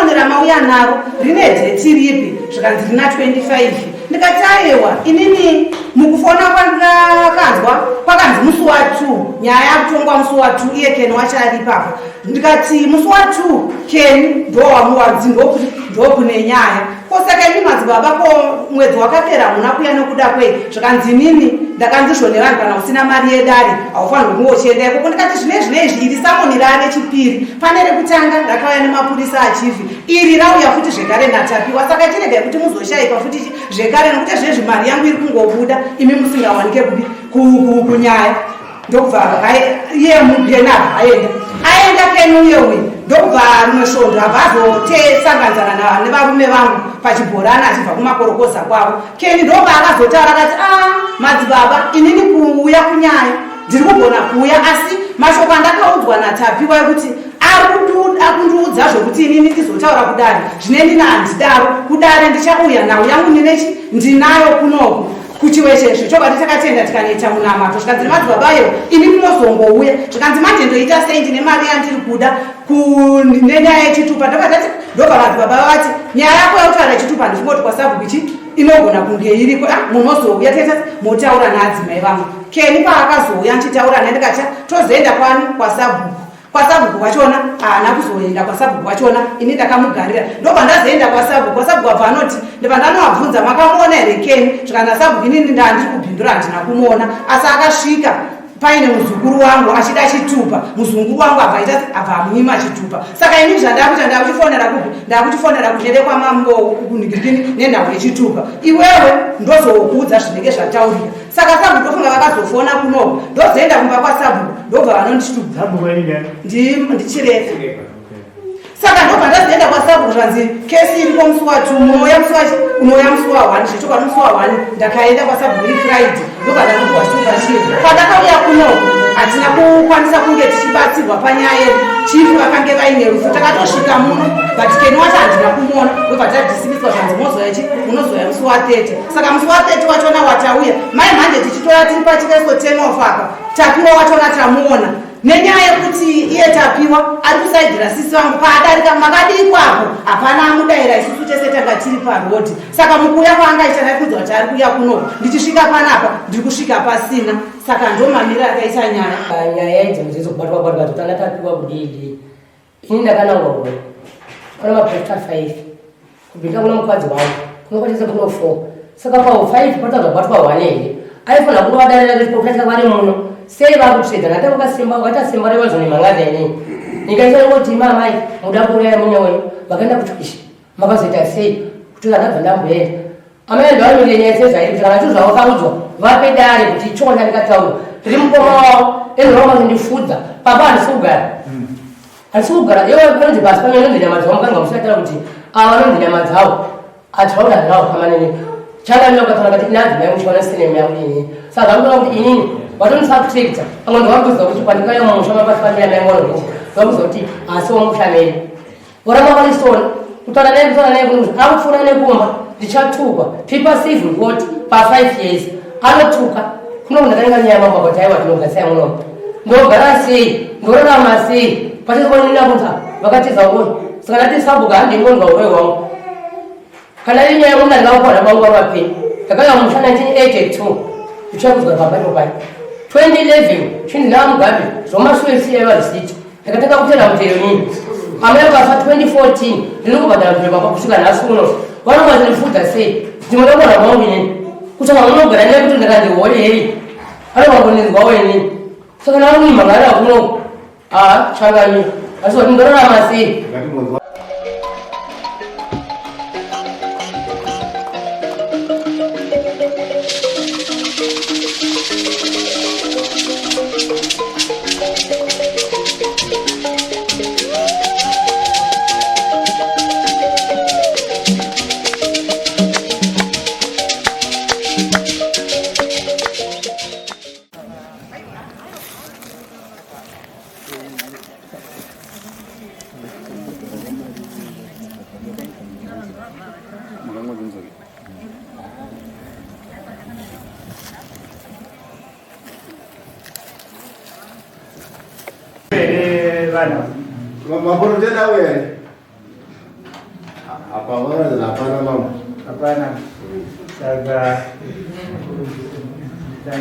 Samoni ramauya naro rine dheti ripi? Zvikanzi rina 25. Ndikati ayewa, inini mukufona kwandakanzwa kwakanzi musi wa 2 nyaya yakutongwa musi wa 2, iye Ken wacho ari ipapo. Ndikati musi wa 2 Ken ndowamuwanzi ndokune nyaya. Ko saka imi madzibaba ko mwedzi wakapera hamuna kuya nokuda kwei? Zvikanzi inini ndakanzi zvonevanhu kana usina mari yedare haufanirwi kunge uchienda ikoko. Ndikati zvine zvine izvi iri samoni rave chipiri, pane rekutanga rakauya nemapurisa achifi, iri rauya futi zvekare naTapiwa, saka chiregai kuti muzoshaikwa futi zvekare nokuti zvezvi mari yangu iri kungobuda imi musingawanike kupi kunyaya. Ndokubva iye mugena abva aenda aenda keni uye uye ndokubva rimwe svondo abva azotesanganzana nevarume vangu pachibhorani achibva kumakorokoza kwavo. Keni ndobva akazotaura akati a ah, madzibaba, inini kuuya kunyaya ndiri kugona kuuya, asi mashoko andakaudzwa naTapiwa ekuti ari kundiudza zvokuti inini ndizotaura kudare zvine ndina handidaro kudare ndichauya nhau yangu ndinechi ndinayo kunoku kuChiweshe. Zvechokwadi takatenda tikanoita munamato. Zvikanzi nemadzibaba ayo ini munozongouya. Zvikanzi manje ndoita sei, ndine mari yandiri kuda nenyaya yechitupa. Ndobva tati ndobva madzibaba vati nyaya yako yakutaura yechitupa ndifungoti kwasabhuku ichi inogona kunge iriko, ah, munozouya teta motaura naadzimai vangu. Keni paakazouya ndichitaura naye ndikati tozoenda kwani kwasabhuku. Kwasabhuku kwachona haana kuzoenda kwasabhuku kwachona, ini ndakamugarira ndobva ndazoenda kwasabhuku. Kwasabhuku abva anoti ndobva ndanovabvunza makamuona here Keni? Zvikanzi nasabhuku inini ndandiri kubhindura handina kumuona, asi akasvika paine muzukuru wangu achida chitupa. Muzukuru wangu abva aita abva amunyima chitupa. Saka ini zvandakuita ndakuchifonera kupi? Ndakuchifonera kunede kwamambo kunhikirikini nenhau yechitupa, iwewe ndozokuudza zvinenge zvataurika. Saka sabhuku ndofunga vakazofona kunoko, ndozoenda kumba kwasabhuku ndobva vanonditupa ndichireka. Saka ndobva ndazoenda kwasabhuku zvanzi kesi iriko musi wa 2 munouya musi wachi unouya musi wa 1. Zvechokwadi musi wa 1 ndakaenda kwasabhuku iri Friday, ndobva ndanopiwa chitupa chii. Pandakauya kunoko hatina kukwanisa kunge tichibatsirwa panyaya yedu, chifu vakange vaine rufu. Takatosvika muno but Keni wacho handina kumuona, ndobva tadhisimiswa zvanzi mozoya chi munozoya musi wa 30. Saka musi wa 30 wachona watauya mai mhanje tichitora tiri pachireso 10 of apa Tapiwa wachona tamuona nenyaya yekuti iye Tapiwa ari kusaidhira sisi vangu paadarika makadii kwapo hapana amudaira, isusu tese tanga tiri parodhi. Saka mukuuya kwaangaita ndaikudzwa kuti ari kuuya kuno, ndichisvika panapa ndiri kusvika pasina. Saka ndo mamiro akaita nyaya. Nyaya idzi mudzidzo kubatwa batwa dzotanga Tapiwa kudii. Ini ndakanangwa kuno kuna maprofita 5 kubvira kuna mukadzi wangu kunokwatisa kuno 4, saka pa 5 patazobatwa 1 here aifanira kunovadarira vechiprofita vari muno sei vakutsveda nate vakasimba vakaita simba revazone mhangaza inini nyika ichaingoti mamai muda kuuraya munya wenyu vakaenda kuchikisha makazoita sei kuti ndabva ndamboenda amai ndovanyorere nyaya sezvairi kuti kana chizvavakaudzwa vape dare kuti ichokwadi chandikataura ndiri mukoma wavo ezvavakazondifudza papa handisi kugara handisi kugara ivo vanonzi pasi pano inonzi nyama dzavo mukanga musatara kuti ava vanonzi nyama dzavo ativakuti handinawo kama nini changamira ukataura kati ini adzimai muchiona sinema yangu inini saka zvakutora kuti inini vatondisakutekta pamwe ndavakuziva kuti pandikauya mumusha mapasi pamira mai mwana kuti vakuziva kuti asi wamusha medu voramba varisona kutaura naye kutaura naye kuno akupfuura nekumba ndichatukwa pipa civil court pa 5 years anotuka kuno kundakananga nyaya mambo akati aiwa tinogasaya muno ndogara sei ndorarama sei pachazokwanina kunza vakatiza ngoni saka ndati sabhuka handingonzwa uroi hwangu kana iri nyaya muna ndakakwana kwangu vapenyu ndakauya musha 1982 ndichakudzwa pamba ipopai 2011 chinzi namugabe zvomashure siyaiva risiti ndakatanga kutera mutero nini amai vakafa 2014 ndiri kubhadhara mutero baba kusvika nhasi uno vanonga vachindifudza sei ndinoda kuwana kwangu inini kutsvaka munogara nekuti ndakandihore hei anonga kundinzwawo inini saka nakuimhangara kuno a changamira asi kuti ndorarama sei. Vana Maporofita auya here? Apa vanoratidza hapana mambo. Hapana. Saka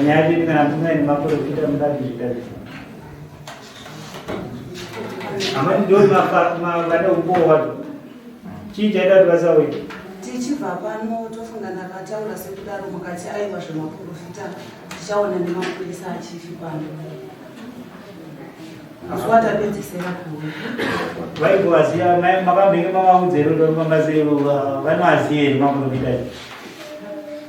nyaya yedu kana musingaendi maprofita mungazviita sei? Amati ndo vane umbowo wacho. Chii chaita kuti vasauye? Tichibva pano tofunga ndakataura sekudaro mukati aiwa zvemaprofita tichaona nemapurisa achifi pano. Musi watapedzisira kuuya. Vaingovaziva makambenge mavaudza here kuti vamazero vanoaziva here maprofita acho?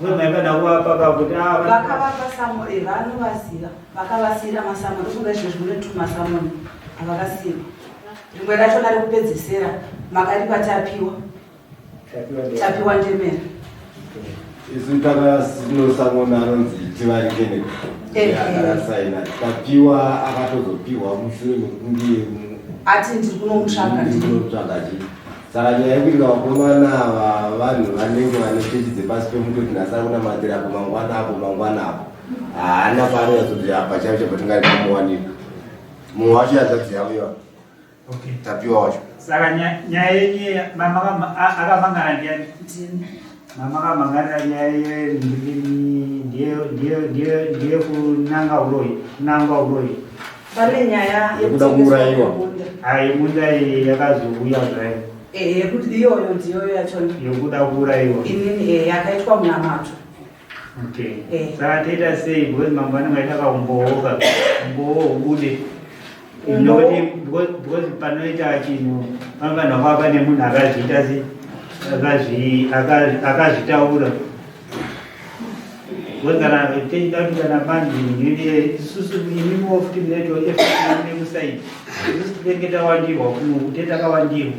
Uye maifana kuvapa kakuti ah, Vakavapa samoni vanovaziva vakavasiira masamoni ndofunga izvezvi mune tumasamoni avakasiirwa rimwe rachona rekupedzesera makaripa tapiwa Tapiwa Ndemera. Isu takasinosangona anonzi Tivarikene akasaina Tapiwa akatozopiwa mushure mekunge ati ndiri kunomutsvaga ndiri kunomutsvaga chii saka nyaya yekuti vakomana ava vanhu vanenge vane chechi dzepasi pemuti kuti nhasi ari kunamatira apo mangwana apo mangwana apo haana paanonyatsoti apa chaivo chaipo tingari pamuwanika mumwe wacho yanzvadzi yavo iva Okay. Tapiwa wacho. Saka nyaya yenyu mama akamangana ndiani? Ndini. Mama akamangana nyaya ndiye ndiye ndiye ndiye kunanga uroyi, kunanga uroyi. Pane nyaya yekuda kuurayiwa. Hayi munda iyi yakazouya zvayo. Eh, yekuti iyoyo ndiyoyo yacho. Yekuda kuurayiwa. Inini eh yakaitwa munamato. Okay. Eh. Saka toita sei because mambo anenge aita kaumbowo ka umbowo hubude. Nokuti because panoita chinhu panofanirwa kuva pane munhu akazviita sei akazvitaura. Because kana tichida kuti kana panzi isusu imimiwo futi munoitawo effort nekusaidi isusu tinenge tawandirwa kuno kuti takawandirwa.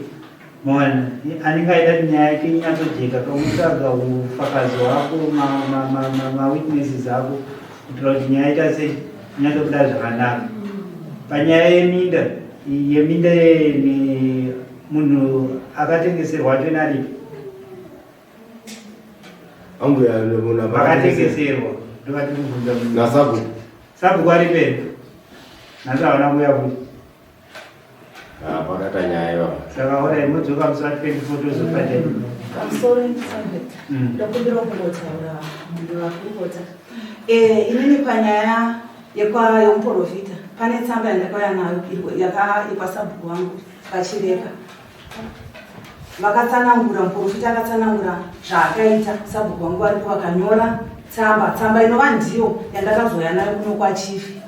Maona, anenge aida kuti nyaya yake inyatsojeka kautsvaga ufakazi hwako mawitnesses ako kuitira kuti nyaya ita sei inyatsobuda zvakanaka. Panyaya yeminda yeminda munhu akatengeserwa atoni aripi vakatengeserwa ndovati kubvunza nasabhuku sabhuku aripi here nhasi havana kuuya futi Ah, pakata nyaya ipapo. Saka ora imodzoka musi wa 24 tozopa date. Pamusoro subject. Ndokumbira kungotaura munhu vakurukota. Eh, inini panyaya yekwa yomuprofita pane tsamba yandakauya nayo yaka yekwa sabhuku wangu pachireka. Vakatsanangura muprofita akatsanangura zvaakaita sabhuku wangu varipo vakanyora tsamba tsamba inova ndiyo yandakazouya nayo kuno kwachifi.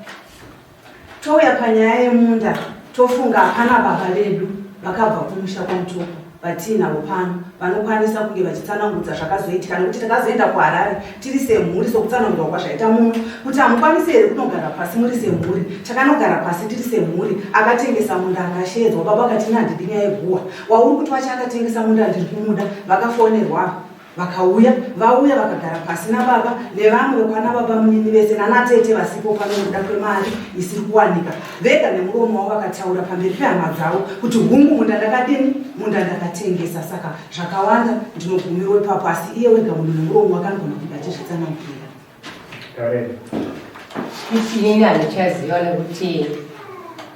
Touya panyaya yemunda tofunga hapana baba vedu vakabva kumusha kwaMutoko vatiinavo pano vanokwanisa kunge vachitsanangudza zvakazoitika nekuti takazoenda kuHarare tiri semhuri sokutsanangurwa kwazvaita muno kuti hamukwanisi here kunogara pasi muri semhuri takanogara pasi tiri semhuri akatengesa munda akasheedzwa baba vakati ini handidi nyaya yeguhwa wauri kuti wacho akatengesa munda ndiri kumuda vakafonerwa Vakauya, vauya vakagara pasi nababa nevamwe vekwana baba munini vese nanatete vasipo pano nekuda kwemari isiri kuwanika. Vega nemuromo wavo vakataura pamberi pehama dzavo kuti hungu munda ndakadini, munda ndakatengesa saka zvakawanda ndinogumirwa ipapo asi iye wega munhu nemuromo wake anogona kunge achizvitsanangurira. Inini handichaziva nekuti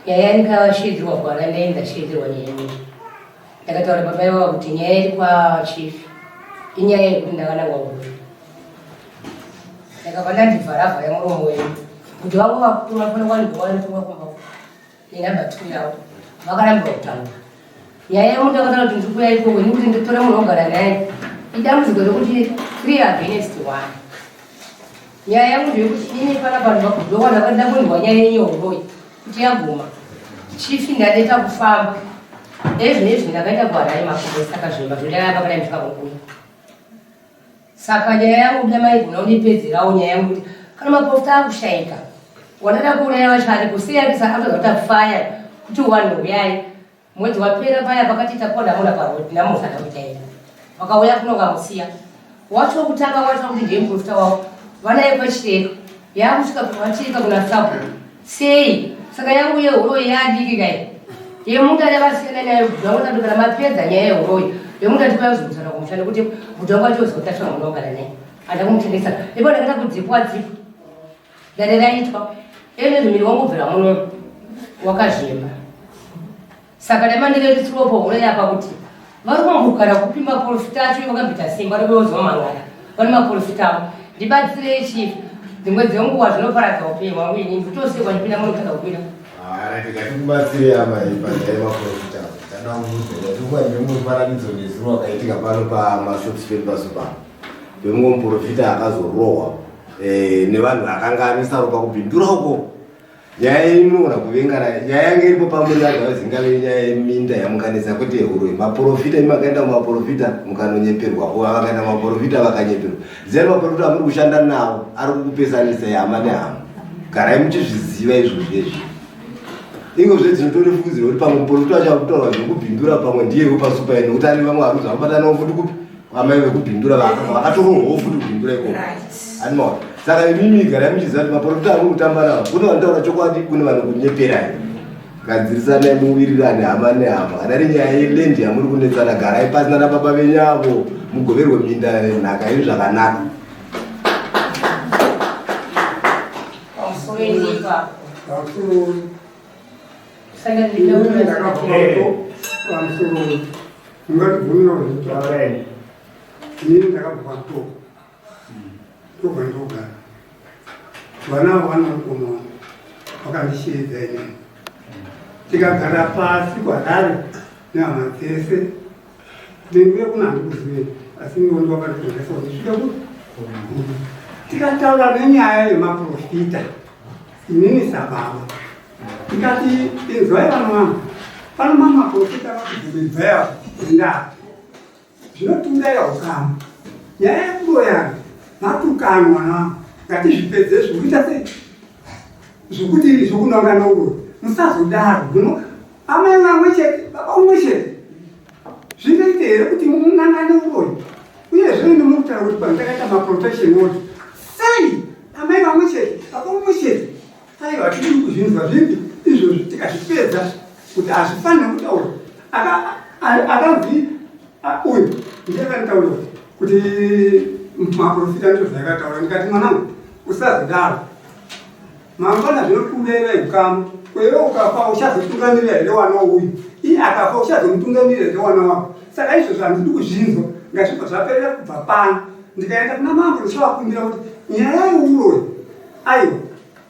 nyaya yandikavashidzirwa kwana ndai ndashidzirwa nyaya iyi. Ndakataura baba ivava kuti nyaya iri kwachief inyaya yekuti ndakanangwa kuroyi. Ndakabva ndandivharavhara muromo wenyu kuti vangu vakuru vanofanira kuwanikwa vanotonga kumba nenumber 2 yavo vakarambirwa kutaura. Nyaya yemunhu ndakataura kuti ndiri kuuya ikoko ini kuti nditore munhu wogara naye idambudziko rekuti 3 against 1. Nyaya yangu ndeyekuti ini panapa ndowana ndakunzwa nyaya yenyu yehuroyi kuti yaguma chief ndaneta kufamba ezvinezvi ndakaenda kuharare makumbo saka zvimba zvondayamba kana ndisvika kukuya saka nyaya yangu kuda maigona undipedzerawo nyaya yangu kuti kana maprofita akushaika wandada kuuraya vacho aripo sei akisa atoza kuti afaya kuti wanhu huyai Mwedzi wapera paya pakati tapuwa ndamona paroad namusada kujaira. Vakauya kuno kamusiya. Wacho wekutanga wacho kuti ndiye muprofita wavo. Vanaye pachireka. Yakusvika pachireka kuna sabu. Sei? Saka yangu yehuroyi yadiki kai. Yemunda yavasiyana nayo bhuti wangu tatu kana mapedza nyaya yehuroyi. Yemunda ndikauya kuzomusana kumusha nekuti bhuti wangu achozotasva mwana wagara naye. Anda kumutengesa. Ipo ndakaita kudzipwa dzipwa. Dare raitwa ene muviri wangu ubvira muno wakazvimba saka nemandireritsirwo pohuno yapa kuti Vari kumbogara kupi maprofita acho vakamboita simba rekuozwa mangara vane maprofita avo. Ndibatsirei chief. Dzimwe dzenguva zvinoparadza upenyu hwangu ini nditosekwa ndipinda munotadza kupinda. Alright, ngatikubatsire hama iyi panyaya yemaprofita. Tada kuudza ndatukuwa nemufananidzo nezuro wakaitika pano pamashops pedu pasupa. Pemumwe muprofita akazorohwa eh, nevanhu vakanga amisa ropa kubindura uko. Nyaya yenyu munogona kuvengana, nyaya yange iripo pamuri otherwise ingave nyaya yeminda yamukanetsa kwete yehuroyi. Maprofita imi makaenda kumaprofita mukanonyeperwa, or vakaenda kumaprofita vakanyeperwa. Ziyai maprofita amuri kushanda nawo ari kukupesanisai hama nehama. Garai muchizviziva izvozvo izvi. Ingo zve dzinotorifukidzirwa kuti pamwe muprofita wacho akutaura zvekubhindura pamwe ndiye wepasupa ino nekuti ane vamwe varuzi vakabatanawo futi kupi amai vekubhindura vakatorohwawo futi kubhindura ikoko. Animaona. Saka imimi garai muchiziva kuti maprofita amuri kutamba nawo kune vanotaura chokwadi kune vanokunyeperai. Gadzirisanai muwirirane hama nehama. Kana iri nyaya yeland yamuri kunetsana garai pasi nana baba venyu avo mugoverwe minda nhaka yenyu zvakanaka. Pamusoro ipapo. Pamusoro. Saka Inini ndakabva pamusoro. Ungatibvumira kuzvitaura. Inini ndakabva kwatoko. Ndobva ndogara. Vana avo vana mukoma wangu vakandisheedza inini. Tikagara pasi kwaDare nehama dzese. Ndinguye kuna handikuzivei asi ndiwo ndowakandikundesa kuti svike ku tikataura nenyaya yemaprofita inini sababa tikati inzwai vana vangu pano mamaprofita vakubvumidza ndaa Zvinotungaira ukama. Nyaya yekuroyana matukanwa mwana wangu. Ngatizvipedze zvekuita sei? Zvekuti zvekunonga nouro. Musazodaro. Muno amai vamwe chete, baba umwe chete. Zvingaite here kuti munangane uroyi? Uyezve imi muri kutaura kuti pano takaita maprotection order. Sei amai vamwe chete, baba umwe chete? Aiwa tiri kuzvinzwa zvipi izvozvi tikazvipedza kuti hazvifanire kutaura akanzi uyu ndiye akanditaura kuti maprofita ndizvo zvayakataura ndikati mwanangu usazodaro mangwana zvinokungaira ukama kwewe ukafa uchazotungamirira here wana uyu iye akafa uchazomutungamirira here wana wako saka izvozvo handidi kuzvinzwa ngazvibva zvaperera kubva pano ndikaenda kuna mambo ndichavakumbira kuti nyaya yeuroyi Aiwa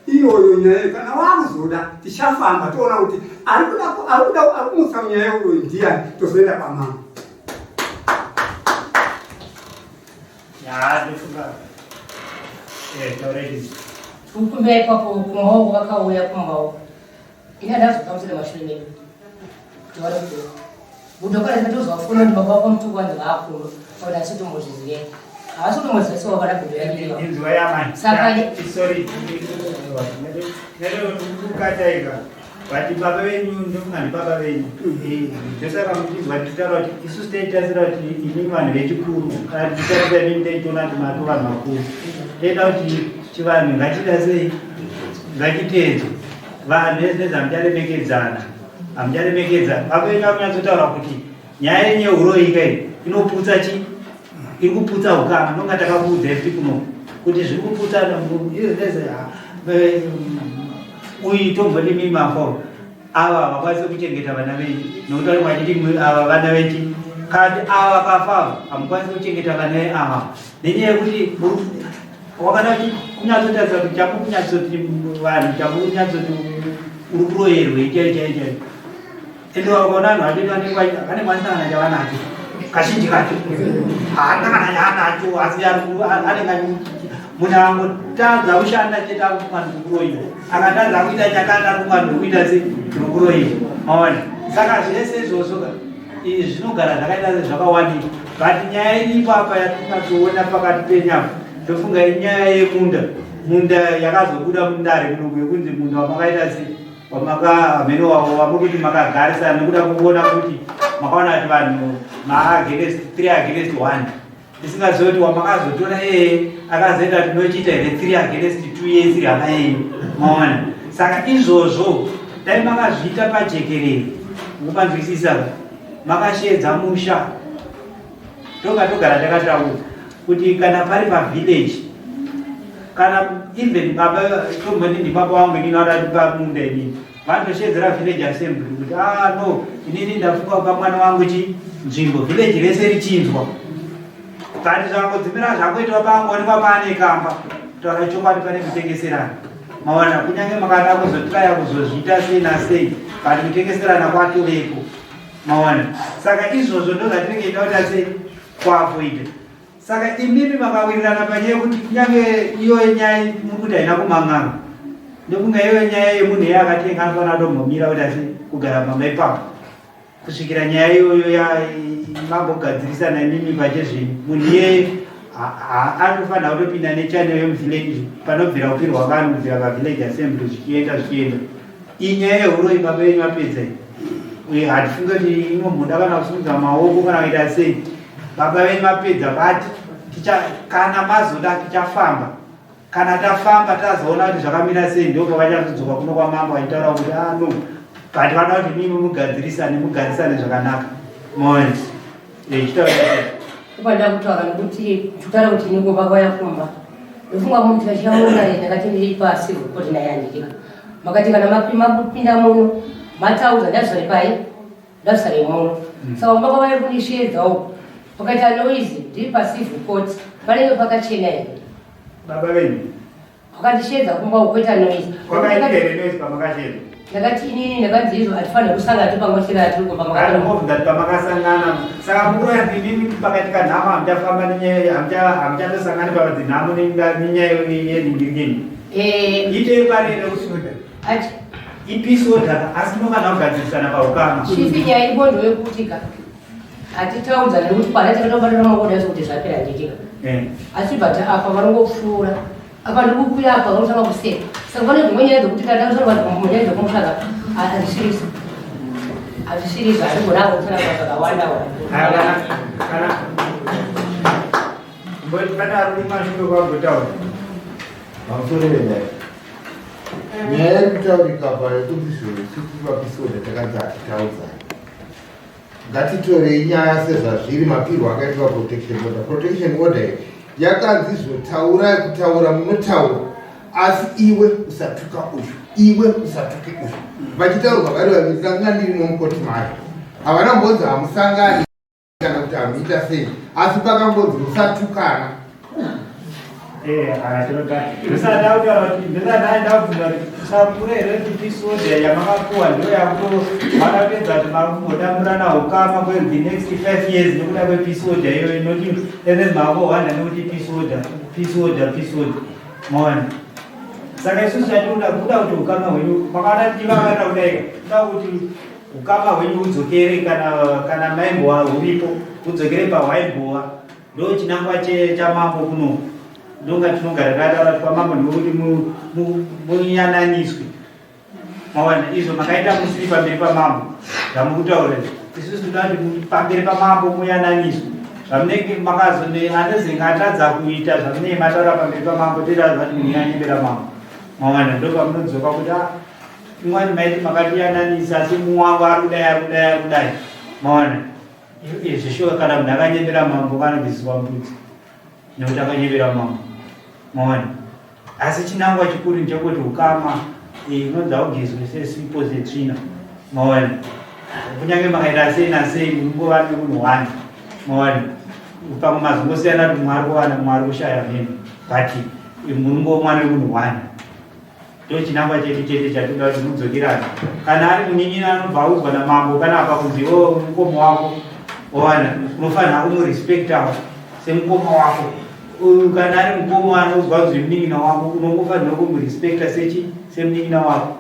iyoyo nyaya iyo kana wakuzoda tichafamba toona kuti ari kuda ari kuda ari kumutsa nyaya iyoyo ndiyani tozoenda kwamama. Ya, ndofunga. Eh, taureti. Tukumbe ipapo kumbawo vakauya kumbawo. Ini handazokamusira mashure medu. Kuti vari kuuya. Budo kana ndatozovafonera kuti baba vako mutuku vanhu vakuno. Kana asi tombozvizive. Havasi kutomboziva sewa vana budo yaviriwa. Inzwa yamai. Saka Sorry. Ndokukataika. Vati baba venyu ndofunga ndibaba venyu. Ndosaka muchinzwa tichitaura kuti isusu taitasira kuti imi vanhu vechikuru kana tichitarisa imi taitoona kuti mato vanhu vakuru. Taida kuti chivanhu ngachida sei ngachiteedzwe. Vanhu vezvinezvi hamucharemekedzana. Hamucharemekedza. Baba venyu vakunyatsotaura kuti nyaya yenyu yehuroyi ka iyi inoputsa chi iri kuputsa hukama ndonga takakuudzai futi kuno kuti zviri kuputsa izvinezvi uyu tomboti mimi mafa ava havakwanisi kuchengeta vana venyu nokuti vanenge vachiti ava vana vechi kandi ava vakafa ava hamukwanisi kuchengeta vana ava nenyaya yekuti wakada kunyatsotarisa kuti chamukunyatsoti vanhu chamukunyatsoti uri kuroyerwei chai chai chai ende wakaona vanhu vacho vanenge vanenge vasina kana chavanacho kazhinji kacho haana kana chaanacho asi anenge munhu angotadza kushanda chete akufunga ndikuroyiwa akatadza kuita chakati akufunga ndikuita se ndikuroyiwa maona saka zvese izvozvo ka izvi zvinogara zvakaita sezvakawandika but nyaya iripo apa yatinatsoona pakati penyama ndofunga inyaya yemunda munda yakazobuda mundare kunoku yekunzi munda wamakaita se wamaka hameno wamuri kuti makagarisana nekuda kuona kuti makaona kuti vanhu maagainst 3 against 1 ndisingazivi kuti wamakazotora ee akazoita kuti nochiita here 3 against 2 years iri hama yenyu maona saka izvozvo dai makazviita pajekerere mukupanzwisisa makasheedza musha toga togara takataura kuti kana pari pavillage kana even baba tomboti ndibaba wangu inini vada pamunda inini. Vanotoshedzera village assembly kuti ah no, inini ndafunga kupa mwana wangu chi nzvimbo, village rese richinzwa. But zvangodzimira zvakuitwa pangoonekwa paane kamba, kutaura chokwadi pane kutengeserana. Maona, kunyange makada kuzotraya kuzozviita sei nasei, but kutengeserana kwatovepo. Maona, saka izvozvo ndozvatinenge ida kuti ase kuavoida. Saka imimi makawirirana panyaya yekuti kunyange iyoyo nyaya muri kuti haina kumang'ana, ndokunga iyoyo nyaya yemunhu iye akatenga anofanira kutombomira kuti asi kugara pamba ipapo kusvikira nyaya iyoyo mambogadzirisana imimi pachezvenyu. Munhu iyeye anofanira kutopinda nechannel yemuvillage panobvira kupirwa vanhu kubvira pavillage assembly zvichienda zvichienda. Iyi nyaya yehuroyi baba venyu vapedza iyi, uye hatifunge kuti inomboda kana kusimudza maoko kana kuita sei. Baba venyu vapedza vati kana mazoda tichafamba, kana tafamba tazoona kuti zvakamira sei, ndipo pavachazodzoka kuno kwamambo vachitaura kuti ah no, but vanoda kuti mimi mugadzirisane, mugarisane zvakanaka. Maona chitaura Kupanda kutaura nekuti kutaura kuti ini kumba kwaya kumba ndofunga munhu tikachiaona ndakati ndiri pasi kuti naye andidika makati kana mapinda muno mataudza ndazvisare pai ndazvisare muno. Saka kumba kwavai kundisheedza uko pakaita noise ndiri pacivil court panenge pakachena here? Baba venyu wakandisheedza kumba uko koita noise. Kwakaitika here noise pamakasheedza? Ndakati inini ndakanzi izvo hatifaniri kusangana tiri pamwe chete tiri kumba makati. Ndakati pamakasangana saka mukuroya inini pakati kanhamo hamuchafamba nenyaya hamuchatosangani pamadzinhamo nenyaya yenhingiringini. Itei pari nekusuda. Ipeace order asi munofanira kugadzirisana paukama. Chifi nyaya iripo ndeyekuti ka hatitaudzana nekuti kwana takatobatana maoko dacho kuti zvapera nditika. Asi but apa vanongopfuura apa ndikukwira apa vanotanga kuseka, saka pane dzimwe nyaya dzekuti kana takataura nyaya dzekumutsvaga hazvisiriso, hazvisiriso, hatigona kutsanangura zvakawanda. Kana pane ari kumashure kwagotaura pamusoro penyaya, nyaya iri kutaurika pa yekuti zvino tivapisoda takanzi hatitaudzani, ngatitorei nyaya sezvazviri. Mapirwo akaitwa protection order, protection order iyi yakanzi zvotaurai, kutaura munotaura, asi iwe usatuka uyu, iwe usatuke uyu. Vachitaurwa vari vaviri, ndanga ndirimo mukoti mayo, havana mbonzi hamusangani kana kuti hamuita sei, asi pakangonzi musatukana. Ndisada kutaura kuti ndisada ndabvunza kuti sakura here kuti peace order yamakapuwa ndiyo yakutomakapedza kuti makumbodamburana ukama kwe the next 5 years nekuda kwepeace order iyoyo, inoti ene makohwanda nekuti peace order, peace order, peace order. Maona, saka isusu chatinoda kuda kuti ukama hwenyu makaona tivakana kudai, kuda kuti ukama hwenyu hudzokere kana maimbowa huripo, hudzokere pahwaimbowa. Ndo chinangwa chamambo kuno, ndonga tinogara takataura kuti kwamambo ndekuti munyananiswe. Mawana, izvo makaita musiri pamberi pamambo zvamukutaura izvi, isusu tinoda kuti pamberi pamambo muyananiswe. Zvamunenge makazone anozenge atadza kuita zvamunenge mataura pamberi pamambo, toita zvati munyanyembera mambo. Mawana, ndo pamunodzoka kuti ah, imwani maiti makatiyananisa asi mumwe wangu ari kudai, ari kudai, ari kudai. Mawana, zvishuwa kana munhu akanyembera mambo kanobviswa mbudzi nekuti akanyembera mambo. Maona, asi chinangwa chikuru ndechekuti ukama unonzi haugezwe sesipo setsvina. Maona, kunyange makaita sei nasei munongova nemunhu wani. Maona, pamwe mazongosiyana kuti mumwe ari kuwana, mumwe ari kushaya mheno, but munongova nemunhu wani. Ndo chinangwa chedu chete chatinoda kuti mudzokerane. Kana ari munin'ina anobva audzwa namambo kana apa kunzi iwewe mukoma wako, wawana unofanira kumurespectawo semukoma wako. Kana ari mukoma anoudzwa kunzi munin'ina wako, unongofanira kumurespecta sechi semunin'ina wako.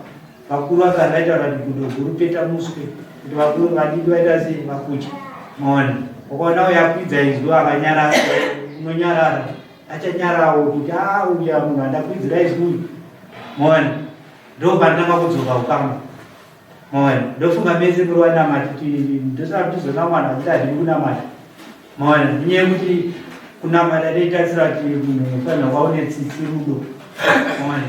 Vakuru vakare vaitaura kuti gudo guru peta muswe, kuti vakuru vadiki vaita sei vakutya. Maona, ukaona uyo akwidza izwi akanyarara, unonyarara, achanyarawo kuti a uya munhu andakwidzira izwi uyu. Maona, ndo panotanga kudzoka ukama. Maona, ndofunga mese muri vanamati, ndosaka tizona mwana achiti handidi kunamata. Maona, inyaya yekuti kunamata toitarisira kuti munhu unofanira kuva une tsitsi, rudo. Maona,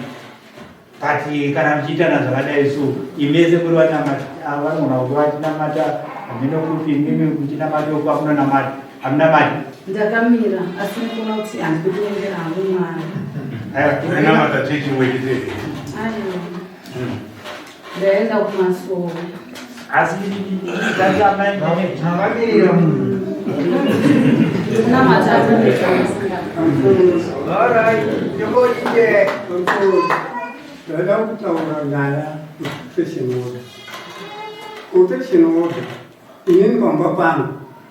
but kana muchiitana zvakadai so, imese muri vanamati, ava vanogona kuva vachinamata hameno kupi, imimi muchinamata uku amunonamata, hamunamati. Ndakamira asi ndikuona kuti handidi kunyengera hangu Mwari. Unamata chechi imwe chete? Aiwa. Ndaenda kumasowe. Asi mavamirira munhu. Ndaida kutaura nyaya yeprotection order. Protection order, inini pamba pangu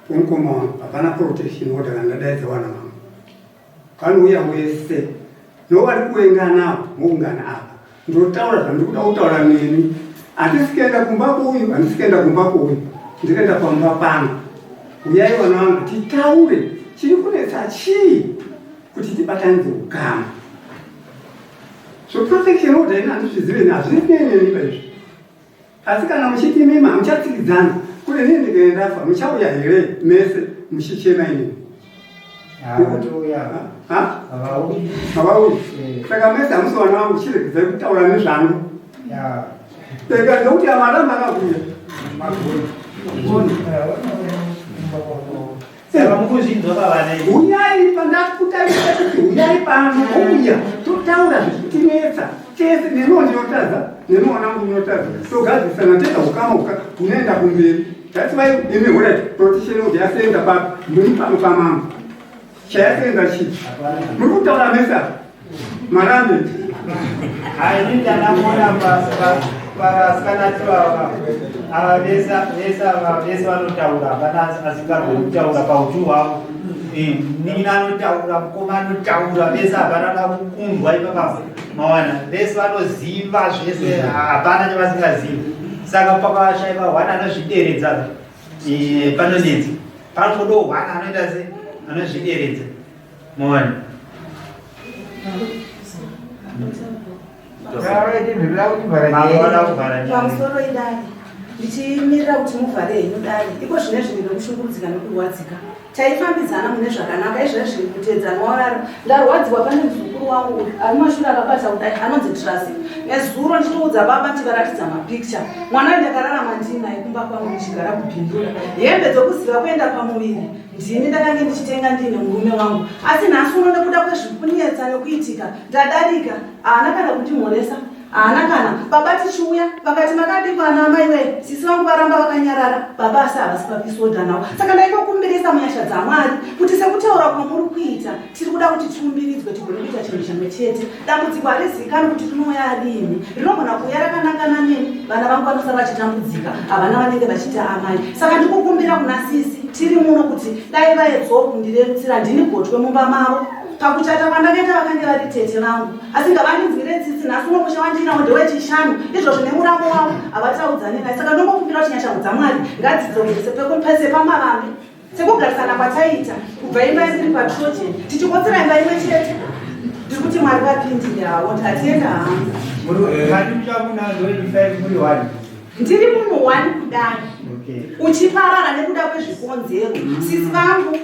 pomukoma wangu hapana protection order kana ndadaidza vana vangu. Panouya wese novari kuvenga navo moungana apa, ndotaura zvandiri kuda kutaura nemi. Handisi kuenda kumba kuuyu, handisi kuenda kumba kuuyu, ndikuenda pamba pangu. Uyai vana vangu titaure chiri kunetsa chii kuti tibatanidze ukama. So protection order ini handizvizive ini, hazvinei neni paizvi. Asi kana muchiti imimi hamuchatsikidzana, kune nini ndikaenda ndafa, muchauya here mese muchichema inini? Havauyi. Saka mese hamusi vana vangu, chiregedzai kutaura nezvangu. Ega ndokuti amaramba akakuya. Saka mukuzvinzwa pavana izvi. Huyai pandakutaurira kuti huyai pano ouya totaura zvichitinetsa tese neniwo ndinotadza neniwo wanangu ndinotadza togadzisana tega ukama uka hunoenda kumberi. That's why imi horait protection order yasenza papi muri pano pamambo chayasenza chii muri kutaura mese apa marambe. Hayi ndanamuona pavasikana tivava ava vese vese ava vese vanotaura, hapana asingagoni kutaura pautu hwavo. Munin'ina anotaura, mukoma anotaura, vese hapana da kukundwa ipapa mawana vese vanoziva zvese, hapana chavasingazivi. Saka pakashaiva hwana anozvideredza panonetsa, panotodo hwana anoita se anozvideredza mawana. Pamusoro idare, ndichimirira kuti muvhare henyu dare. Iko zvine zviri nekushungurudzika nekurwadzika. Taifambidzana mune zvakanaka, izvezvi kutedzana wararo. Ndarwadziwa pane muzukuru wangu uyu ari mashure akabata kudai anonzi Trasi. Nezuro ndichitoudza baba ndichivaratidza mapicture. Mwana uyu ndakararama ndinaye kumba kwangu ndichigara kuBindura. Hembe dzokuziva kuenda pamuviri ndini ndakange ndichitenga ndiine murume wangu. Asi nhasi uno nekuda kwezvikunetsa nekuitika ndadarika, haana kana kundimhoresa. Haana kana baba tichiuya vakati makadikwa ana amai wee, sisi vangu varamba vakanyarara baba, asi havasi papisoda nawo. Saka ndaingokumbirisa munyasha dzaMwari kuti sekutaura kwamuri kuita, tiri kuda kuti tiumbiridzwe tigone kuita chinhu chimwe chete. Dambudziko harizikanwi kuti rinouya riini, rinogona kuuya rakanangana neni, vana vangu vanosara vachitambudzika, havana vanenge vachiita amai. Saka ndikukumbira kuna sisi tiri muno kuti dai vaedzawo kundirerutsira, ndini gotwe mumba mavo. Pakuchata kwandakaita vakange vari tete vangu, asi ngavandinzwire tsitsi. Nhasi uno musha wandinawo ndewechishanu, izvozvo nemuramo wavo havataudzani naye. Saka ndongokumbira kuti nyasha dzaMwari ngadzidzokere sepamavambi, sekugarisana kwataiita kubva imba isiri patrogen, tichikotsera imba imwe chete. Ndiri kuti Mwari vapindire havo. Tatenda hangu. Mati muchamuna 25 muri one. Ndiri munhu one kudai uchiparara nekuda kwezvikonzero. Sisi vangu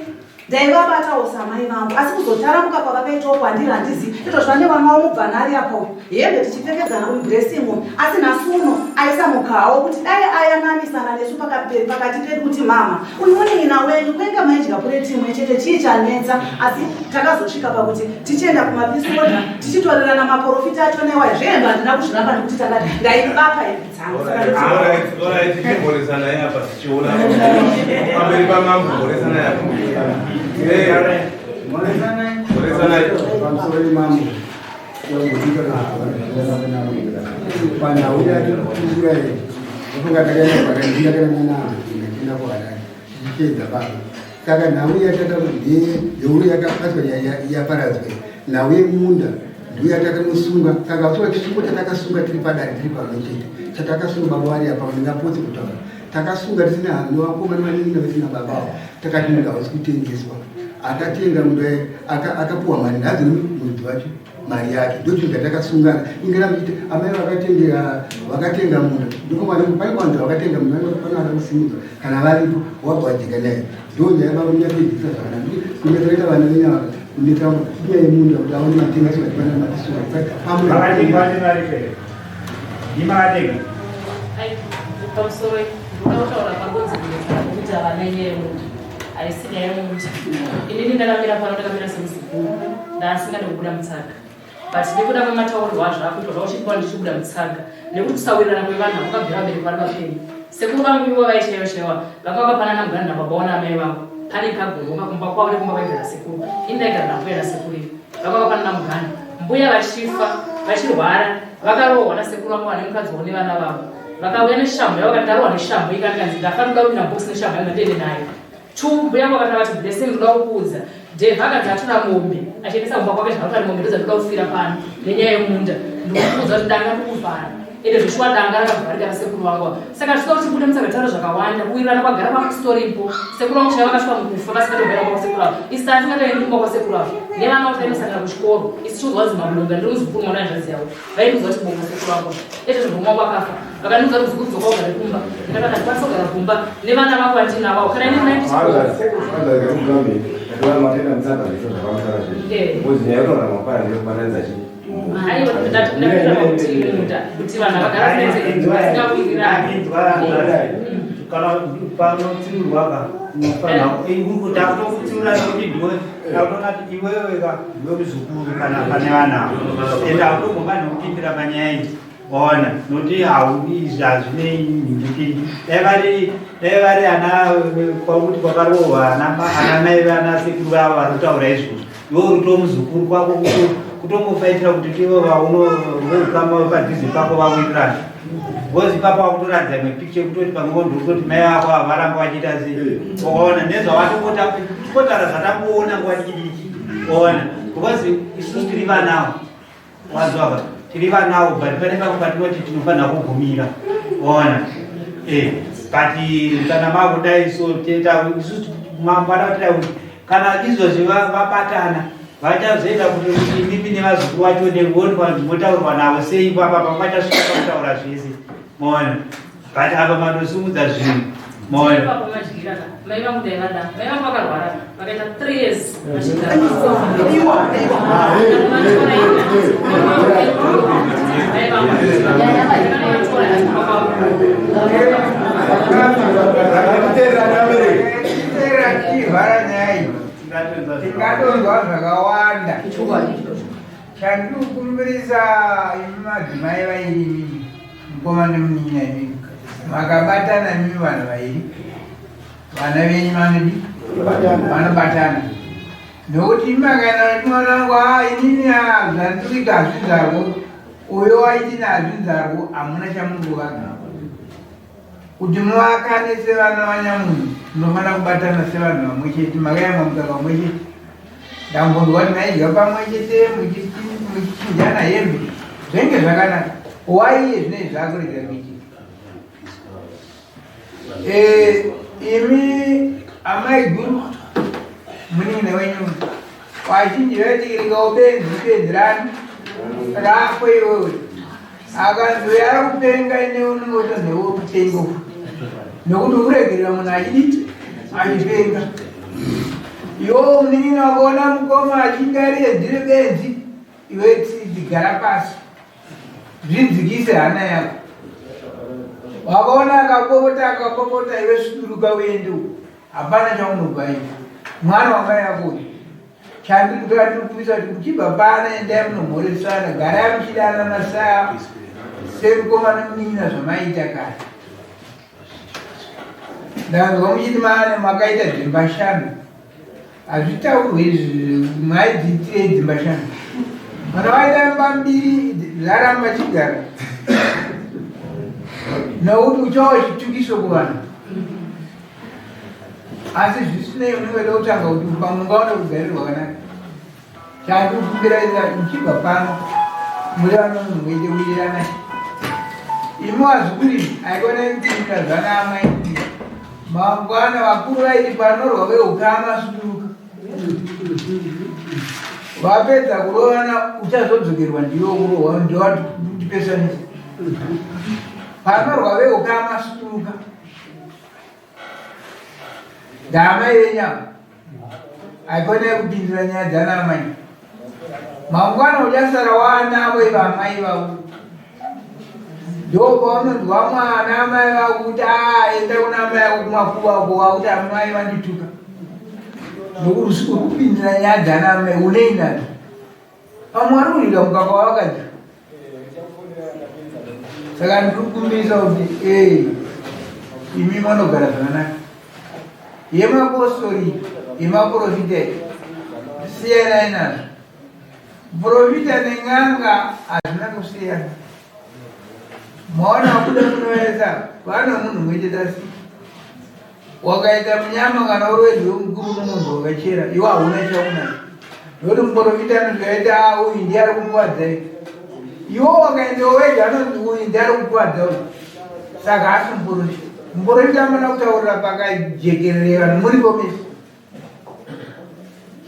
ndaivabatawo samai vangu, asi kuzotaramuka kwavakaitawo kwandiri handizivi. Izvozvo vane vana wamubvana ari apo, hembe tichipfekedzana uyu dressing uyu, asi nhasi uno aisa mukawo kuti dai ayananisana nesu pakati pedu kuti mama uyu munin'ina wenyu, kwenga maidya pureti imwe chete, chii chanetsa? Asi takazosvika pakuti tichienda kumapisoda tichitorerana maprofita acho newa zvehembe handina kuzviramba nekuti takati ndaibaka hembe dzangu. Saka Alright, timboresanai apa tichiona pamberi pamambo. Mhoresanai apa. Mhoresanai. Pamusoro imambo, panhau yatikukurukura iyi, ndofunga takaenda kwakandiyakaranana ndikaenda kuHarare tichipedza baba. Saka nhau yataka ndeye yakabatwa yaparadzwa, nhau yemunda ndiyo yatakanosunga. Saka uchiva chisungo chatakasunga tiri padare tiri pamwe chete, chatakasunga baba vari apa, ndingapotse kutaura, takasunga tisina nevakoma nevanin'ina vesina babawo. Takati munda hausi kutengeswa, akatenga munda akapuwa mari ngadzo muridzi wacho mari yake. Ndo chinhu chatakasungana. Ingaramiti amai vakatengera vakatenga munda, ndofana pane vanhu vakatenga munda vanoda kusimudzwa kana varipo wabva wajeka naye. Ndo nyaya baba munyapedzisa zvakanaka kuti kunetsa vana venyama kunetsa nyaya yemunda kuti aone matengeso vatipana matisura. Vakatenga vane mari here? Ndimakatenga. Pamusoro, ndoda kutaura pangonzi kunetsana kwekuti havana nyaya yemunda. Haisi nyaya yemunda. Inini ndakamira pano, ndakamira semuzukuru, ndaasingade kubuda mutsaka. But nekuda kwemataurirwo azvo akuitwa zvakuchiitwa ndichibuda mutsaga nekuti kusawirirana kwevanhu hakungabvira vabereki vari vapenyu. Sekuru vangu ivo vaishaiwa shaiwa vanga vakapanana muganda nababa wana amai vangu pane kagomo kakumba kwavo nekumba kwaigara sekuru. Ini ndaigara nambuya nasekuru ivo vanga vakapanana muganda. Mbuya vachifa vachirwara vakarohwa nasekuru vangu vane mukadzi wavo nevana vavo vakauya neshamhu yavo vakati ndarohwa neshamhu ikandikanzi ndafanira kuda kupinda box neshamhu yangu ndiende nayo. Two mbuya vangu vakati vati Blessing ndoda kukuudza. Dave akati atora mombe achiendesa kumba kwake zvakatora mombe ndodzandoda kufira pano nenyaya yemunda. Ndikukuudza kuti danga ndikuvhara. Ende zveshuwa danga rakavharika nasekuru vangu. Saka zvisina kuti bude musakataura zvakawanda kuwirirana kwagara kwakusitoripo. Sekuru vangu chaivo vakasvika mukufa vasingatobvera kumba kwasekuru avo. Isu tatingatoendi kumba kwasekuru avo. Nevana vavo tainosangana kuchikoro. Isu tichiudzwa kunzi mabulonga ndiri muzukuru mwana wehanzvadzi yavo. Vaindiudza kuti bonga sekuru vangu. Ezvo zvobva wangu akafa. Vakandiudza kuti muzukuru dzoka ugare kumba. Ndakati handikwanisi kugara kumba nevana vako vandinavo. Kana ini mai Aiwa ndati kuti munda kuti vanhu vagara vasingawirirani. Kana panotsiurwa ka unofanira takutokutsiura nekuti ndiwe takutoona kuti iwewe ka ndiwe muzukuru kana pane vana ava ende hautogomba nekupindira panyaya iyi waona nokuti haudi izvi hazvinei nhingikini dai vari dai vari ana kwakuti kwakarohwa ana mai vana sekuru vavo vari kutaura izvozvo iwe uri kuto muzukuru kwako kutongofaitira kuti tivo vaunoveukama vepadhuze pako vawirirana because ipapo wakutoratidza imwe picture yekutoti pamwe ndiri kutoti mai vako ava varamba vachiita sei waona nezvawatongotara zvatangoona nguva diki diki waona because isusu tiri vanawo wanzwaka tiri vanawo but pane pamwe patinoti tinofanira kugumira waona eh, but kana makudai so teta isusu mambo ada kuti Kana izvozvi vabatana vachazoita kuti imimi nevazukuru vacho nevoonwa motaurwa navo sei ipapa pamachasvika pakutaura zvese maona but apa matosimudza zvinhu maona mai vangu ndaivada mai vangu vakarwara vakaita 3 years vachigara Tichivhara nyaya iyi tingatonzwa zvakawanda. Chandinokumbirisa imi madzimai vairi imimi, mukoma nemunin'ina imimi, makabatana imimi vanhu vairi, vana venyu vanodi vanobatana nokuti imi makaenda noti mwana wangu a inini zvandiri kuita hazvinzarwo, uyo waitini hazvinzarwo, hamuna chamuri kuvaka. Kuti muvakane sevana vanyamunhu munofanira kubatana sevanhu vamwe chete, makayamwa mukaka mumwe chete. Ndambonzwa kuti maidya pamwe chete muchichinjana hembe, zvenge zvakanaka. Why iye zvinezvi zvakurega kuitika? Eh, imi amai guru munin'ina wenyu vazhinji vaiti ubenzi benzi rani rako iwewe akanzi uyo ari kupenga ine unenge utonzi iwe kupenga uku nokuti ukuregerera munhu achidii achipenga iwo munin'ina wakaona mukoma achinge ari yedzire benzi iwe tsidzi gara pasi zvidzikise hana yako wakaona akapopota akapopota iwe suduruka uende uku hapana chaunobva iwe mwana wamai yako uyu Chandinokumbira kuti muchibva pano endai munomhoresana, garai muchidanana sa semukoma nemunin'ina zvamaiita kare. Ndanzwa muchiti maane makaita dzimba shanu, hazvitaurwe izvi, maidziitirei dzimba shanu? Kana waita imba mbiri zvaramba chigara nokuti uchawa chitukiso kuvanhu. Asi zvisinei unenge uchida kutsvaga kuti pamwe ungaona rugare rwakanaka. Chandikukumbira ita muchibva pano muri vano munhu muite wirirana. Imi vazukuru imi haikona kupindura zvana amai. Mangwana vakuru vaiti panorwa veukama suduruka. Vapedza kurovana uchazodzokerwa ndiwe kurohwa ndiwe watipesanisa. Panorwa veukama suduruka. Ndaamai venyu ava haikona yekupindura nyaya dzana amai. Mangwana uchasara waanavo ivo amai vavo. Ndopaunonzwa mwana amai vako kuti ah, enda kuna amai ako kumakuva ako wakuti amai vandituka. Nokuti uri kupindura nyaya dzana amai unei nadzo. Pamwe vari kudya mukaka wavakadya. Saka ndikukumbirisa kuti ee imi manogara zvakanaka. Yemapostori yemaprofita siyanai nazvo. Profita nen'anga hazvina kusiyana. Maona wabuda munoesa vana munhu mumwe chete asi wakaita munyama kana uri wedzi wemukuru nomunhu wakachera iwe hauna chaunacho nokuti muprofita anoti kaita ah, uyu ndiye ari kukuvadza iwe iwe wakaenda wega anonzi uyu ndiye ari kukuvadza uyu saka haasi muprofita muprofita anofanira kutaurira pakajekerere vanhu muripo mese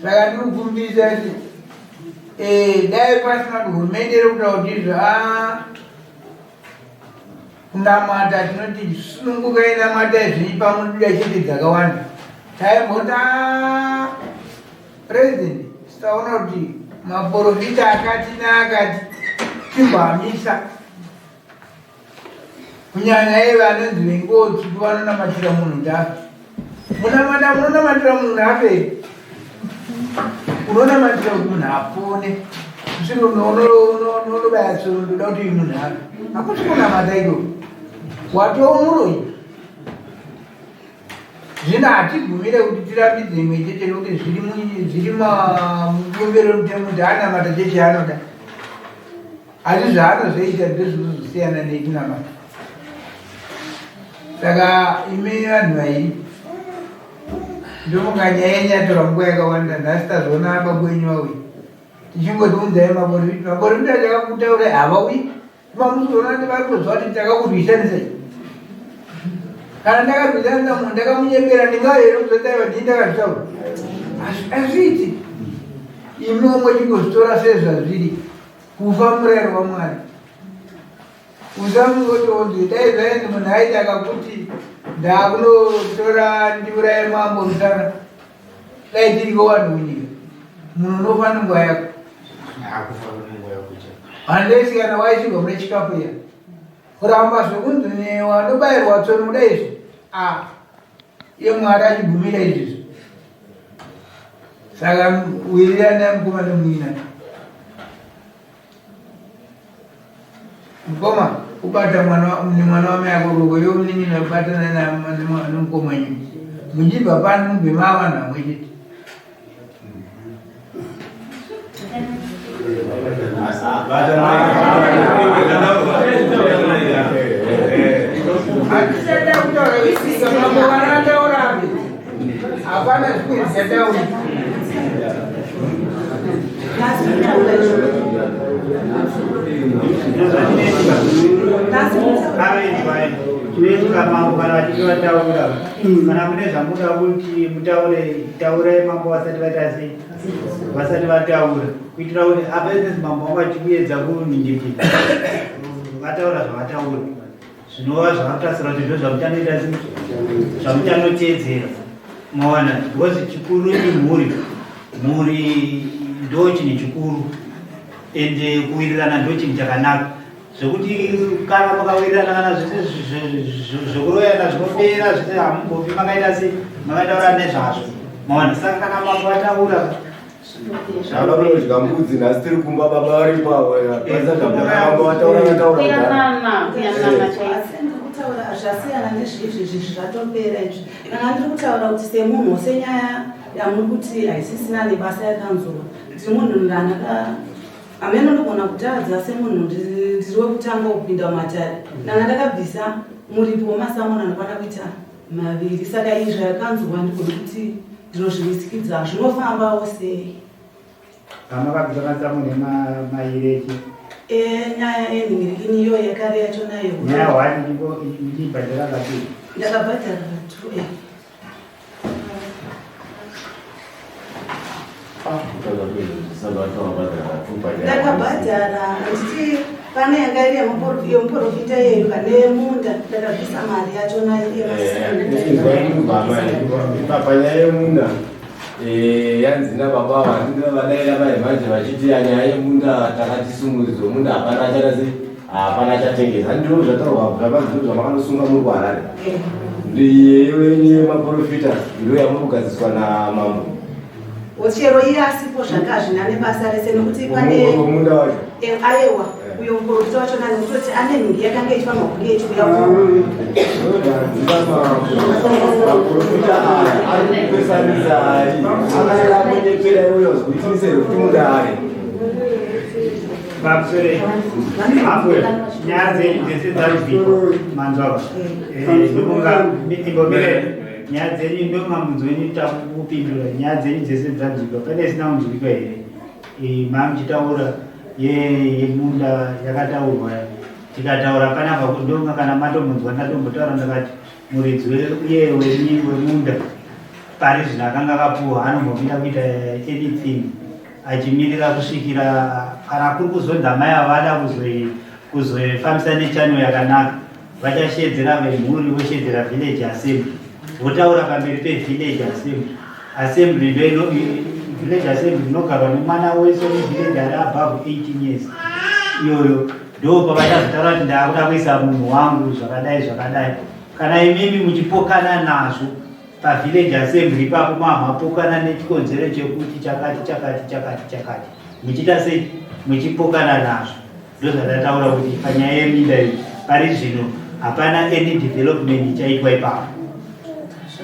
saka ndiri kukumbirisa kuti eh, dai pasina kuti hurumende iri kutaura kuti izvo ah, kunamata tinoti sunungukai namatai zvenyu pamunoda chete dzakawanda taimbota ah, president sitaona kuti maporofita akati neakati timboamisa kunyanya iye vanonzi venguo tsvuku vanonamatira munhu kuti afe munamata munonamatira munhu afe unonamatira kuti munhu apone usiri unobaya tsoro ndoda kuti munhu afe hakusi kunamata ikoko watoo muroyi zvino hatigumire kuti tirambidze imwe chete nokuti zviri mubumbiro remutemo kuti anamata cheche anoda Asi zvaanozoita ndozvinozosiyana nekunamata. Saka imi vanhu vairi ndofunga nyaya yenyu yatora nguva yakawanda nhasi tazoona baba wenyu vauya tichingoti unzai maporofita maporofita takakutaurai havauyi mamuzoona kuti vari kuziva kuti takakurwisanisai kana ndakarwisanisa munhu ndakamunyepera ndingauya here kuzotaiva ndii ndakazvitaura hazviiti imi omwe chingozvitora sezvazviri Kufa murayiro waMwari. Usamungotonzi dai zvainzi munhu aiti akakuti ndakunotora ndiuraye mambo musana dai tiriko vanhu munyika munhu unofa nenguva yako handesi kana waisirwa mune chikafu iya kuramba zvekunzi wanobayirwa tsono kuda izvi a iye Mwari achigumira izvizvi saka wiriranai mukoma nemuina mukoma kubata mwana nemwana wamai ako ruoko iwe munin'ina kubatana nemukoma wenyu muchibva pano mubve mava vanhu vamwe chete Hapana zvimwe zvichataura. Chinoitika mambo kana vachinge vataura kana mune zvamuda kuti mutaure taurai mambo vasati vaita sei vasati vataura kuitira kuti apese mambo vangu vachikuedza kuningirikira vataura zvavataura zvinova zvavatasira kuti ndozvamuchanoita sei zvamuchanoteedzera mawana because chikuru imhuri mhuri ndo chinhu chikuru ende kuwirirana ndo chinhu chakanaka zvekuti kana mukawirirana kana zvese zvekuroyana zvinopera zvese hamumbofi makaita sei makataura nezvazvo maona saka kana mambo ataura Zvakamunodya mbudzi nhasi tiri kumba baba varipo avo mambo vataura vataura kutaura zvasiyana nezvizvi izvi zvatopera izvi kana ndiri kutaura kuti semunhu senyaya yamuri kuti haisisina nebasa yakanzurwa ndiri munhu ndanaka Hameno ndogona kutadza semunhu ndiri wekutanga kupinda mumatare. Ndanga ndakabvisa muripo wemasamoni anokwana kuita maviri saka izvi akanzwa ndigone kuti ndinozvimisikidza zvinofambawo sei. Pamakabvisa masamoni mairi echi? E, nyaya yenhingirikini iyoyo yakare yacho nayo. Nyaya hwani ndibhadhara kapi? Ndakabhadhara katu eh. Ndakabhadhara handiti pane yanga iri yemuporofita iyeyo pane munda ndakabvisa mari yachona panyaya yemunda eh, yanzi nababa vandina vadaira vai manje vachiti nyaya yemunda takatisumudzo munda hapana achada sei hapana achatengesa ndizvo zvataurwa zvamazviro zvamakanosunga muri kuharare ndiyeyo yenyu yemaprofita ndo yamuri kugadziswa namambo. Chero iye asipo zvake hazvina nebasa rese nekuti pane munda wacho. Ayewa, uyo muprofita wacho nani kutoti ane nhingi yakanga ichifanirwa kunge ichiuya. Maprofita aya ari kupesanisai, akaya kunyepera iuya kuitinise kuti mudare. Pamusoro apo, nyaya dzenyu dzese dzarubikwa, manzwava? Ndokunga imbomire nyaya dzenyu, ndomamunzo wenyu takupindura. Nyaya dzenyu dzese dzanzwikwa, pane isina kunzwikwa here? Mamuchitaura yemunda yakataurwa, tikataura panapa. Ndonga kana matomunzwa, ndatombotaura ndakati muridzi uye wemunda pari zvino akanga akapuwa anombomira kuita anything achimirira kusvikira kana kuri kuzonzi amai ava vada kuzofambisa nechannel yakanaka, vachashedzera vemhuri, voshedzera village assembly, votaura pamberi pevillage assembly. Assembly ndo village assembly inogarwa nemwana wese wemuvillage ari above 18 years. Iyoyo ndo pavachazotaura kuti ndaakuda kuisa munhu wangu zvakadai zvakadai. Kana imimi muchipokana nazvo pavillage assembly ipapo, mamapokana nechikonzero chekuti chakati chakati chakati chakati, muchiita sei muchipokana nazvo? Ndozvatataura kuti panyaya yeminda iyi pari zvino hapana any development ichaitwa ipapo.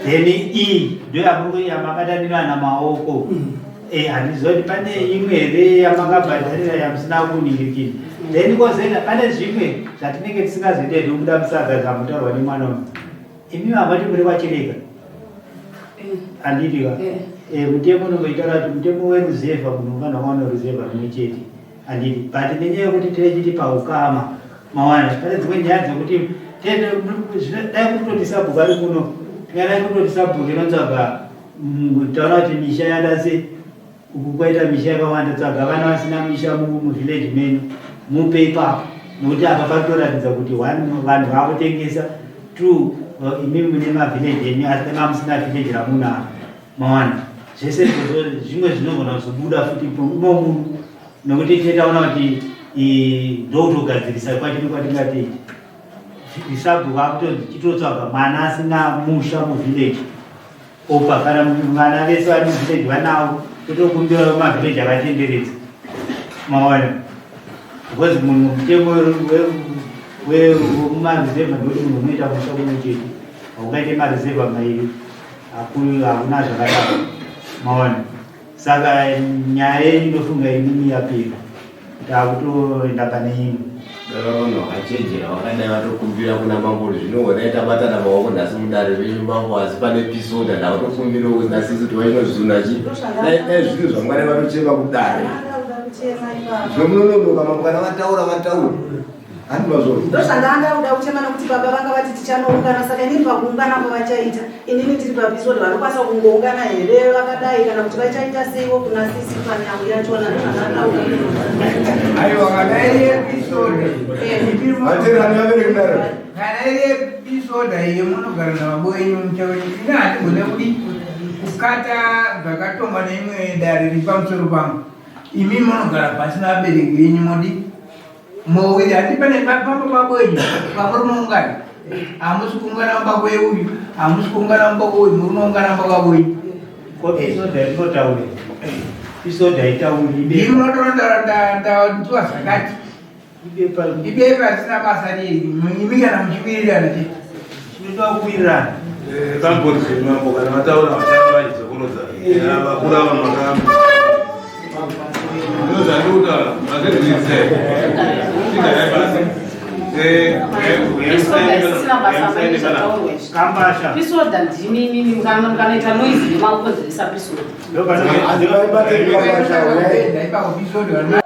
Then iyi ndo yamakatanirana maoko. Handiziva kuti pane imwe here yamakabhadharira yamusina kuningirikira. Then kozoenda pane zvimwe zvatinenge tisingazoite zvokuda musaga zvamutaurwa nemwana uyu. Imi havati muri vachirega, handiti ka? Mutemo unongoitaura kuti mutemo weruzevha, munhu unganwa waona ruzevha rumwe chete, handiti? But nenyaya yekuti tinechiti paukama, mawana pane dzimwe nyaya dzekuti dai kutoti sabhuku ari kuno, tingadai kutoti sabhuku inotsvaga, taura kuti misha yada sei, uku kwaita misha yakawanda, tsvaga vana vasina misha muvillage menyu, mupe ipapo, nokuti apa paritoratidza kuti one, vanhu vakutengesa; two, imimi mune mavillage enyu asi dai musina village ramunaro. Mawana zvese izvozvo zvimwe zvinogona kuzobuda futi imomu, nokuti tetaona kuti ndokutogadzirisa kwachino kwatingati sabhuku akutonzi chitotsvaga mwana asina musha muvillage opa. Kana vana vese vari muvillage vanavo, totokumbira vemavillage akatenderedza, maona? Because munhu, mutemo wemumaruzevha ndekuti munhu unoita musha kumwe chete, haungaite maruzevha mairi, hakuna zvakadaro, maona? Saka nyaya yenyu ndofunga inini yapera, takutoenda pane imwe. Vanhu vakachenjera vakadai vatokumbira kuna mambo kuti zvino honai tabatana maoko nhasi mudare renyu mambo, asi pane peace order, ndakutokumbirawo kuti nhasi kuti vachinozvuna chi dai zvinhu zvamwari vatochema kudare. Zvino munononoka mambo, kana vataura vataura, handi mazvona? Ndozvandanga kuda kuchema, nokuti baba vanga vati tichanoungana. Saka inini pakuungana kwavachaita, inini tiri papeace order, vanokwanisa kungoungana here vakadai, kana kuti vachaita seiwo kuna sisi panyau yachona? Ndozvandanga. Aiwa, kana iri yepeace order, Vateerani vabereki mudare. Kana iri yepeace order iyo, munogara nababo wenyu muchawenyu. Ine handigone kudi kukata zvakatongwa neimwe dare riri pamusoro pangu. Imi munogara pasi navabereki venyu, modi mowiri, handi pane pamba babo wenyu pamuri muungana? Hamusi kuungana mumba kweuyu, hamusi kuungana mumba kweuyu, muri muungana mumba kwavo wenyu. Ko peace order inotaura, peace order itauri. Ndimi munotora ndanzwa zvakati. Ibepa. Ibepa risina basa riri imi kana muchiwirirana chete. Chinoda kuwirirana. Pambori zvemambo, kana vataura vachanga vachidzokorodza vakura vamakamba, ndozvandikutaura, mazvinzwisisa? Tigarai pasi. Peace order isisina basa, pane zvataurwa izvi. Kambasha. Peace order ndimi imimi mukanoita noise nemakukonzeresa peace order. Asi vari batei kambasha. Ipapo peace order.